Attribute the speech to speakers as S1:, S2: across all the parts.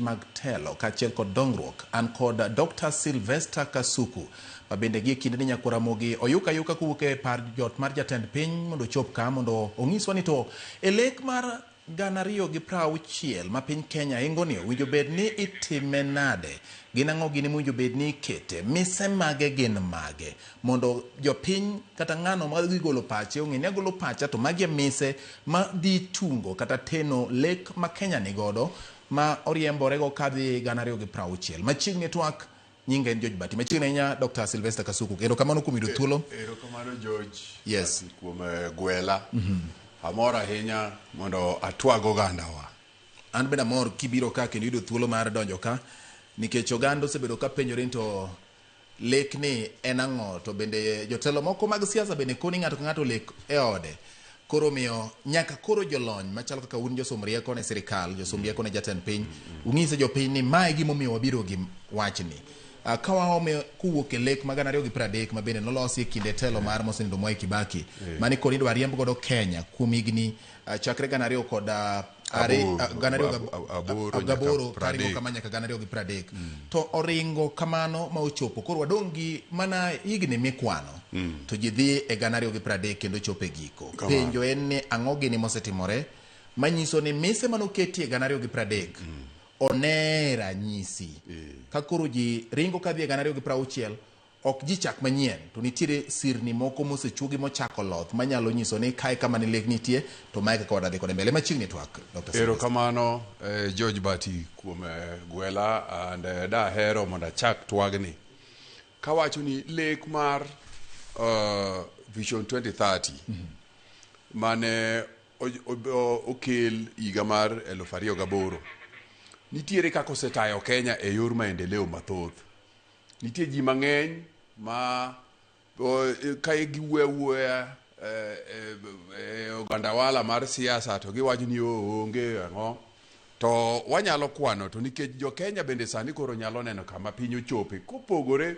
S1: Mag telo kaachiel kod dongruok. An kod Dr. Sylvester Kasuku ma bende gie kindeni nyakwar Ramogi oyuka ayuka kowuok e par jot mar jatend piny mondo ochop ka mondo onyiswa ni to e lek mar 2060 ma piny Kenya ingoni owinjo bed ni itime nade? Gin ang'o gini mowinjo bed ni ikete? Mise mage gin mage? Mondo jopiny kata ng'ano ma dhi golo pache ong'e ni agolo pacha to magi e mise ma dhi tungo kata teno lek ma Kenya ni godo ma oriemborego kadhi 2060. Machiegni e twak, nyinga en George Bati. Machiegni ahinya Dr. Sylvester Kasuku. Erokamano kuom yudo thuolo.
S2: Erokamano George.
S1: Yes.
S2: Bati kuom gwela. Amor ahinya mondo atwag ogandawa.
S1: An bende amor kibiro ka kendo yudo thuolo mar donjo ka nikech oganda osebedo ka penjore ni to lek ni en ang'o to bende jotelo moko mag siasa bende koni ng'ato ka ng'ato lek e ode. Koro omiyo nyaka koro jolony machalo kaka un josom rieko ne sirikal, josom rieko ne jatend piny, ung'ise jopiny ni mae gimomiyo wabiro gi wachni. Ka waome kowuok e lek ma 2030 ma bende nolosi e kinde telo mar mosenindo Mwai Kibaki, mane koro idwa riemb godo Kenya kuom higni chakre gana ariyo kod gana ariyo gaboro karingo kama nyaka 2030. To oringo kamano ma ochopo koro wadong' gi mana higni mikwano to ji dhi e 2030 kendo chopo e giko. Penjo en ni ang'o gini mosetimore manyiso ni mise manoketi e 2030 one ranyisi. Ka koro ji ringo kadhi e 2060 ok ji chak manyien to nitiere sirni moko mosechuogi mochako loth manyalo nyiso ni kae kama ne lek nitie to mae kaka wadhi kode mbele. Machiegni twak Dr. Sylvester.
S2: Erokamano George Bati kuom gwela and dahero mondo achak twagni kawacho ni lek mar Vision 2030 mane okel higa mar 2008 nitiere kaka osetayo Kenya e yor maendeleo mathoth. Nitie ji mang'eny ma ka giwuoyo awuoya e ogandawala mar siasa to giwacho ni onge ang'o to wanyalo kwano to nikech jo Kenya bende sani koro nyalo neno kama piny ochope kopogore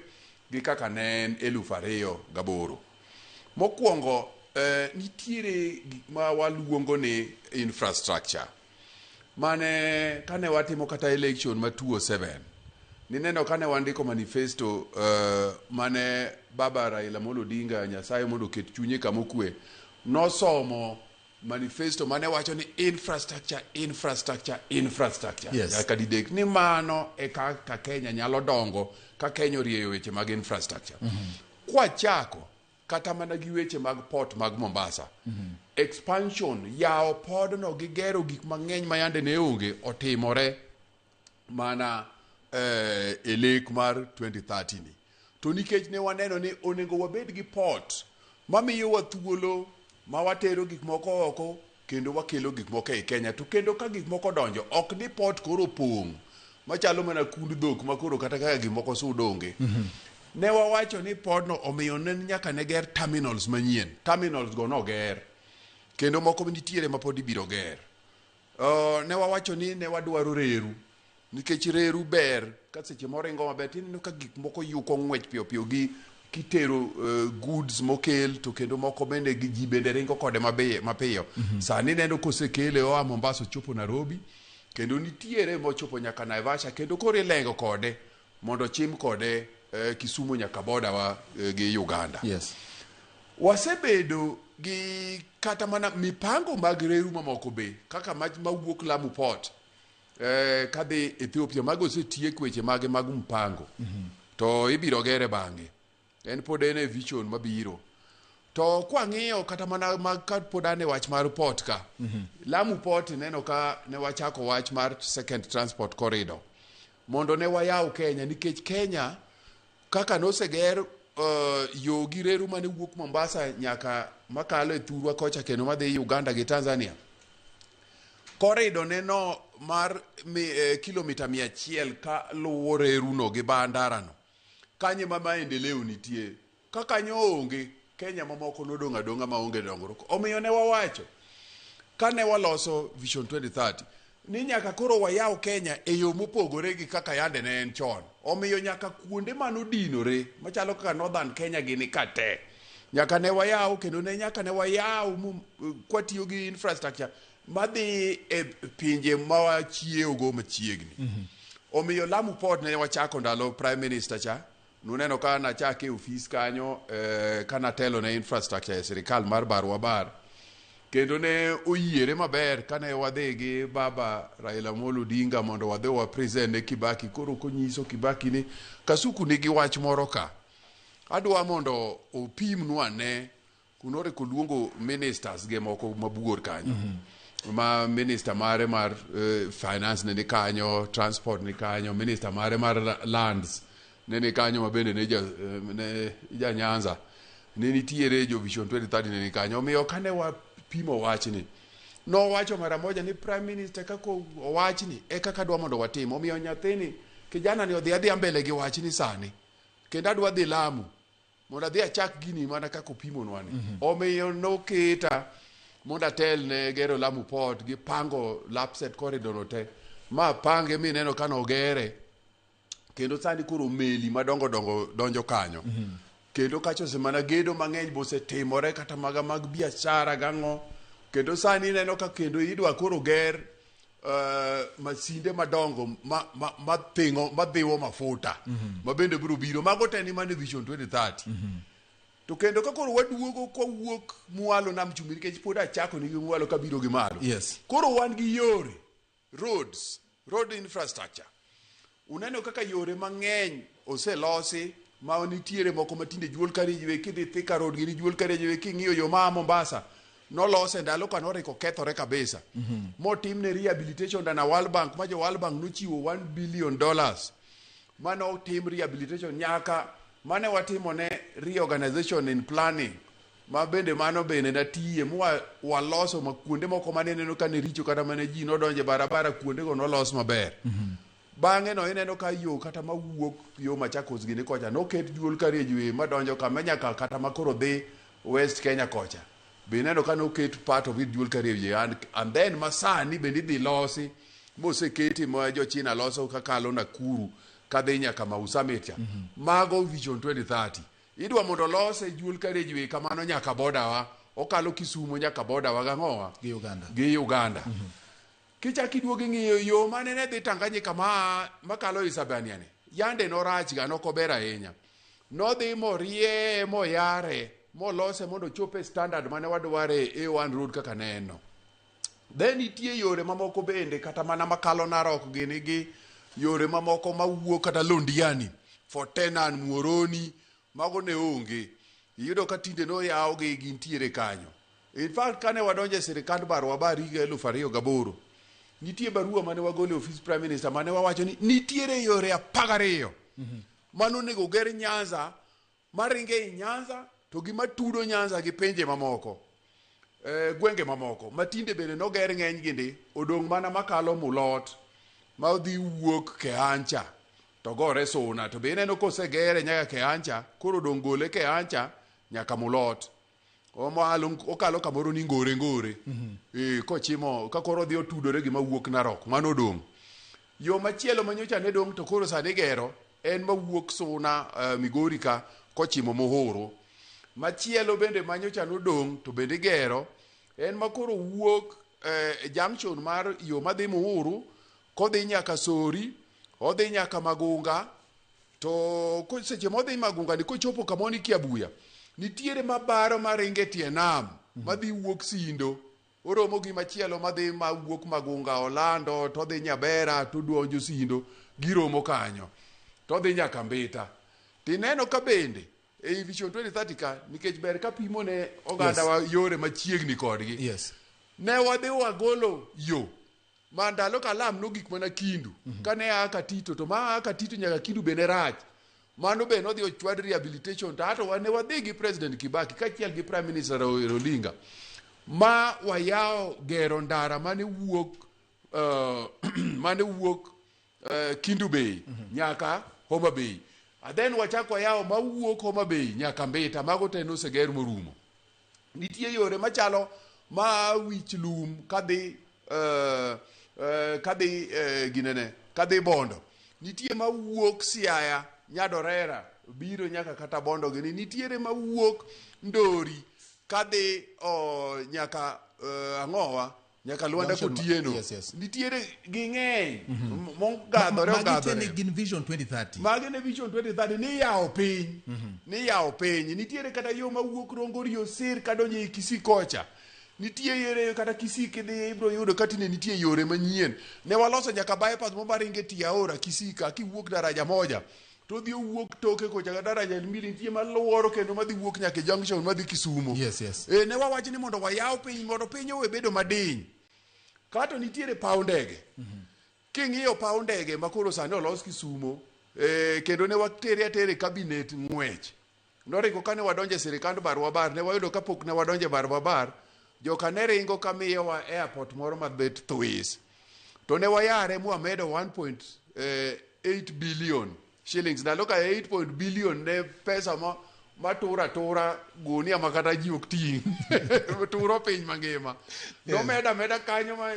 S2: gi kaka ne en 2008. Mokwongo nitiere gik ma waluongo ni infrastructure mane kane watimo kata election ma 2007 nineno kane wandiko manifesto mane baba Raila Amolo Odinga Nyasaye mondo oket chunye kama okwe nosomo manifesto mane wacho ni infrastructure, infrastructure, infrastructure.
S1: Yes.
S2: Nyaka didek ni mano e kaka Kenya nyalo dongo ka Kenya orieyo weche mag infrastructure. Kwachako kata mana gi weche mag port mag Mombasa. Expansion, yawo podno gi gero gik mang'eny ma yande ne onge otimore mana e lek mar 2030 ni. To nikech ne waneno ni onego wabed gi port mamiyowa thuolo ma watero gik moko oko kendo wakelo gik moko ei Kenya to kendo ka gik moko donjo ok ni port koro pong' machalo mana kund dhok ma koro kata kaka gik moko sud onge. Ne wawacho ni podno omiyo ne nyaka ne ger terminals manyien. Terminals go noger kendo moko nitiere ma pod ibiro ger. Ne wawacho ni ne wadwaro reru nikech reru ber ka seche moringo maber tineno ka gik moko yuko ng'wech piyo piyo gi kitero goods mokel to kendo moko bende gi ji bende ringo kode mapiyo. Sani neno kosekele oa Mombasa ochopo Nairobi kendo nitiere mochopo nyaka Naivasha kendo koro ilengo kode mondo ochim kode Kisumu nyaka boda wa gi Uganda.
S1: Yes.
S2: Wasebedo gi kata mana mipango mag reru mamoko be kaka mawuok Lamu Port kadhi Ethiopia mago osetiek weche mage mag mpango. To ibiro gere bang'e. En pod en e vision mabiro. To kwang'iyo kata mana mag ka pod an e wach mar port ka. Lamu Port ineno ka ne wachako wach mar second transport corridor. Mondo ne wayaw Kenya nikech Kenya kaka noseger yo gi reru mane wuok Mombasa nyaka makalo e thurwa kocha kendo madhi Uganda gi Tanzania. Corridor ne no mar kilomita 100 ka luwo reru no gi bandara no. Kanye ma maendeleo nitie. Ka kanyo onge, Kenya mamoko nodong' adong'a maonge dongruok. Omiyo ne wawacho, kane waloso Vision 2030, ni nyaka koro wayaw Kenya e yo mopogore gi kaka yande ne en chon. Omiyo nyaka kuonde manodinore, machalo kaka Northern Kenya gini ka te, nyaka ne wayaw kendo ne nyaka ne wayaw kwatiyo gi infrastructure. madhi e pinje ma wachiewogo machiegni. Omiyo Lamu Port ne wachako ndalo Prime Minister cha. Nuneno ka nachake e ofis kanyo ka natelo ne infrastructure e sirikal mar Barwa Bar. Kendo ne oyiere maber kane wadhi gi baba Raila Amolo Odinga mondo wadhi wa present ne Kibaki. Koro konyiso Kibaki ni Kasuku nigi wach moro ka. Adwa mondo opimnwa ane kunore koluongo ministers ge moko mabuor kanyo. Ma minister mare mar finance ne ni kanyo, transport ni kanyo, minister mare mar lands ne ni kanyo ma bende ne ja, ne ja Nyanza. Ne nitiere jo Vision 2030 ne ni kanyo. Omiyo kane wapimo wachni, nowacho mara moja ni Prime Minister kaka owachni e kaka adwa mondo watim. Omiyo nyathini kijana ni odhi adhiya mbele gi wachni sani. Kendo adwa dhi Lamu mondo adhi achak gini mana kaka opimonwa ni. Omiyo noketa mondo atel ne gero Lamu Port gi pango Lapsset corridor no te. Ma pange mineno ka nogere. Kendo sani koro meli madongo dongo donjo kanyo. Kendo kacha osemana gedo mang'eny bosetimore kata maga mag biashara gang'o. Kendo sani ineno ka kendo idwa koro ger masinde madongo ma thingo ma dhiwo mafuta ma bende biro biro. Mago te ni mana e Vision 2030. To kendo ka koro waduogo kwawuok mwalo Nam Chumbi nikech pod achako nigi mwalo kabiro gi malo. Koro wan gi yore, roads, road infrastructure. Uneno kaka yore mang'eny oselosi ma nitiere moko matinde dual carriageway kidhi Thika Road gini dual carriageway king'iyo yo ma Mombasa nolose ndalo ka noriko kethore kabisa. Motimne rehabilitation dana World Bank ma jo World Bank nochiwo $1 billion mane otim rehabilitation nyaka mane watimo ne reorganization in planning ma bende mano bende natiye mwa waloso ma kuonde moko mane ineno ka ne richo kata mane ji nodonje barabara kuonde go nolos maber. Bang'e no ineno ka yo kata mawuok yo Machakos gini kocha noket dual carriageway madonjo kama nyaka kata makoro dhi West Kenya kocha. Be ineno ka noket part of it dual carriageway and then masani bende idhi losi moseketi ma jo China loso kakalo Nakuru kadhi nyaka Mau Summit cha. Mago Vision 2030. Idwa mondo olose dual carriageway kamano nyaka boda wa okalo Kisumu nyaka boda wa gang'owa
S1: Gi Uganda.
S2: Gi Uganda. Kichak iduogo ing'iyo yo mane ne dhi Tanganyika ma makalo Isebania ni yande norach ga nok ober ahinya. Nodhi morieye moyare molose mondo ochop e standard mane wadware e A1 road kaka ne en no. Then nitie yore mamoko bende kata mana makalo Narok gini gi yore mamoko mawuok kata Londiani, Fort Tenan, Muhoroni, mago ne onge. Iyudo ka tinde noyawgi gintiere kanyo. In fact kane wadonjo e sirikand Barwa Bar higa 2008, nitie barua mane wagolo e ofis Prime Minister mane wawacho ni nitiere yore 12 mane onego ger Nyanza maringo ei Nyanza to gi matudo Nyanza gi pinje mamoko. Gwenge mamoko matinde bende noger ng'eny gi ndi odong' mana makalo Mulot ma odhi wuok Kehancha to gore Suna to be ineno kosegere nyaka Kehancha koro odong' gole Kehancha nyaka Mulot. Omalo okalo kamoro ni ngore ngore. Kochimo ka koro odhi otudore gi mawuok Narok mano odong'. Yo machielo manyocha ne dong' to koro sani gero en mawuok Suna Migori ka kochimo Muhuru. Machielo bende manyocha nodong' to bende igero en makoro wuok junction mar yo madhi Muhuru kodhi nyaka Sori, odhi nyaka Magunga to seche modhi Magunga ni kochopo kamoni Kiabuya nitiere mabaro maringe tie nam madhi wuok Sindo oromo gi machielo madhi mawuok Magunga Olando to dhi Nyabera to donjo Sindo giromo kanyo to dhi nyaka Mbita. Tineno ka bende ei Vision 2030 ka nikech ber ka pimo ne oganda wa yore machiegni kodgi. Ne wadhi wagolo yo ma ndalo kalam nogik mana Kindu. Kane aa Katito to ma aa Katito nyaka Kindu bende rach. Mano be nodhi ochwad rehabilitation to ato ne wadhi gi President Kibaki kaachiel gi Prime Minister Raila Odinga ma wayawo gero ndara mane wuok mane wuok Kindu Bay nyaka Homa Bay. And then wachako wayawo mawuok Homa Bay nyaka Mbita, mago te noseger morumo. Nitie yore machalo ma wich lum kadhi kadhi ginene kadhi Bondo. Nitie mawuok Siaya Nyadorera biro nyaka kata Bondo gini. Nitiere mawuok Ndori kadhi nyaka ang'owa Nyaka Lwanda
S1: Junction ma-
S2: Kotieno.
S1: Yes.
S2: Nitiere ging'eny mogadhore
S1: Magi te
S2: ogadhore.
S1: ne gin Vision 2030.
S2: Magi ne Vision 2030 ni yawo piny. Ni yawo piny. Nitiere kata yo mawuok Rongorio Sir kadonjo ei Kisii kocha. Nitie yore kata Kisii kidhi ibiro yudo ka tinde nitie yore manyien. Ne waloso nyaka bypass mo maringo e tie aora Kisii ka kiwuok daraja moja. To odhi owuok toke kocha ka daraja mbili nitie maluoro kendo madhi wuok nyaka e junction madhi Kisumo.
S1: Yes.
S2: Ne wawacho ni mondo wayaw piny mondo piny owe bedo madiny. Kato nitiere paw ndege. King'iyo paw ndege ma koro sani olos Kisumo, kendo ne watere atere cabinet ng'wech. Noringo kane wadonjo e sirikand barwa bar, ne wayudo kapok ne wadonjo e barwa bar, joka ne ringo ka miyowa airport moro mabet thwis. To ne wayare mwamedo 1.8 billion shillings. Ndalo ka 8 billion ne pesa ma tura tura gunia ma kata ji ok ting'. Turo piny mangima. Nomeda meda kanyo ma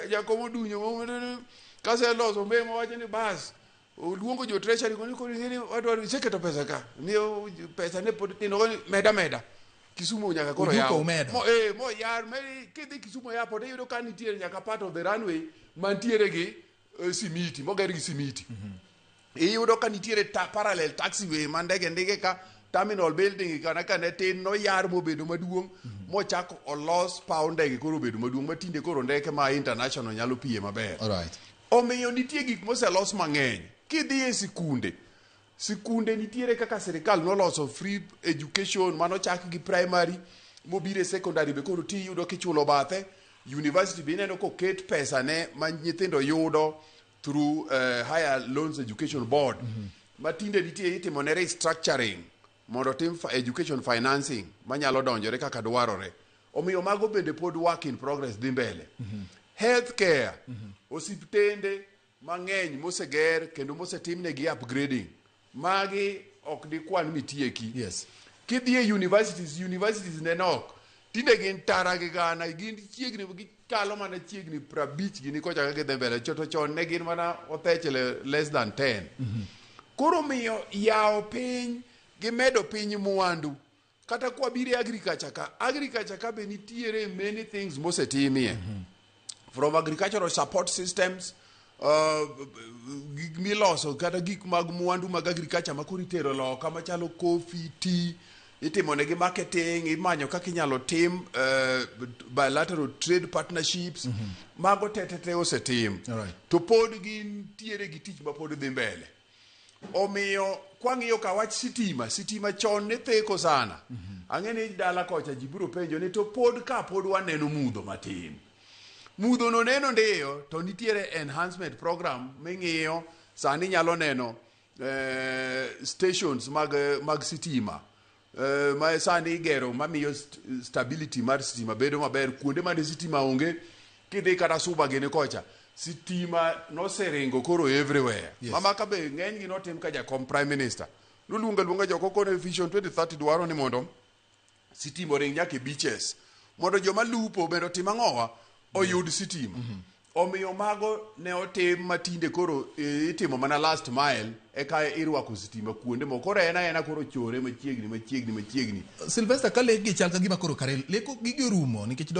S2: Jakom Odunyo kaseloso mbe wacho ni bas oluongo jo treasury koni koni ng'eni wadwaro iseketo pesa ka miyo pesa ne pod tin koni meda meda Kisumu nyaka koro
S1: Ojuko
S2: yaw
S1: umedo.
S2: Mo yar me kidhi Kisumu airport iyudo ka nitiere nyaka part of the runway mantiere gi simiti moger gi simiti. Iyudo ka nitiere parallel taxiway ma ndege ndike ka terminal building kana ka ne tin noyar mobedo maduong' mochako olos paw ndege koro obedo maduong' ma tinde koro ndeke ma international nyalo piye maber.
S1: Alright.
S2: Omiyo nitie gik moselos mang'eny. Kidhi e sikunde, sikunde nitiere kaka sirikal noloso free education manochak gi primary mobiro e secondary be koro tiyudo kichulo bathe. University be ineno koket pesa ne ma nyithindo yudo through Higher Loans Education Board. Ma tinde nitie itimo ne restructuring mondo otim education financing manyalo donjore kaka dwarore. Omiyo mago bende pod work in progress dhi mbele. Healthcare, osiptende mang'eny moseger kendo mosetimnegi upgrading. Magi ok dikwan mitieki.
S1: Yes.
S2: Kidhi e universities, universities ne nok. Tinde gin tara gi gana, gin chiegni, gikalo mana chiegni 50 gini kocha ka gidhi mbele. To chon ne gin mana othechele less than 10. Koro miyo yawo piny gi medo piny mwandu. Kata kwa biro e agriculture ka, agriculture ka be nitiere many things mosetimie. From agricultural support systems, gik miloso kata gik mag mwandu mag agriculture ma koro itero loka machalo coffee, tea, itimo negi marketing, imanyo kaka inyalo tim bilateral trade partnerships. Mago te te te osetim.
S1: Alright.
S2: To pod gintiere gi tich ma pod dhi mbele. Omiyo kwang'iyo ka wach sitima, sitima chon ne theko sana. Ang'e ni dala kocha ji biro penjo ni to pod ka pod waneno mudho matin. Mudho no neno ndiyo to nitiere enhancement program ming'iyo sani nyalo neno stations mag sitima. Ma sani igero mamiyo stability mar sitima bedo maber kuonde mane sitima onge kidhi kata Suba gini kocha sitima noseringo koro everywhere.
S1: Yes.
S2: Mamaka be ng'enygi notim ka jakom prime minister noluongo aluonga joko kone Vision 2030 dwaro ni mondo sitima oring nyaka e beaches mondo joma lupo bende otim ang'owa oyud sitima. Omiyo mago ne otim matinde koro itimo mana last mile eka irwako sitima kuonde moko. Koro en aena koro chore machiegni machiegni machiegni.
S1: Sylvester, ka lek gi chal ka gima koro kare leko gigi orumo nikech dong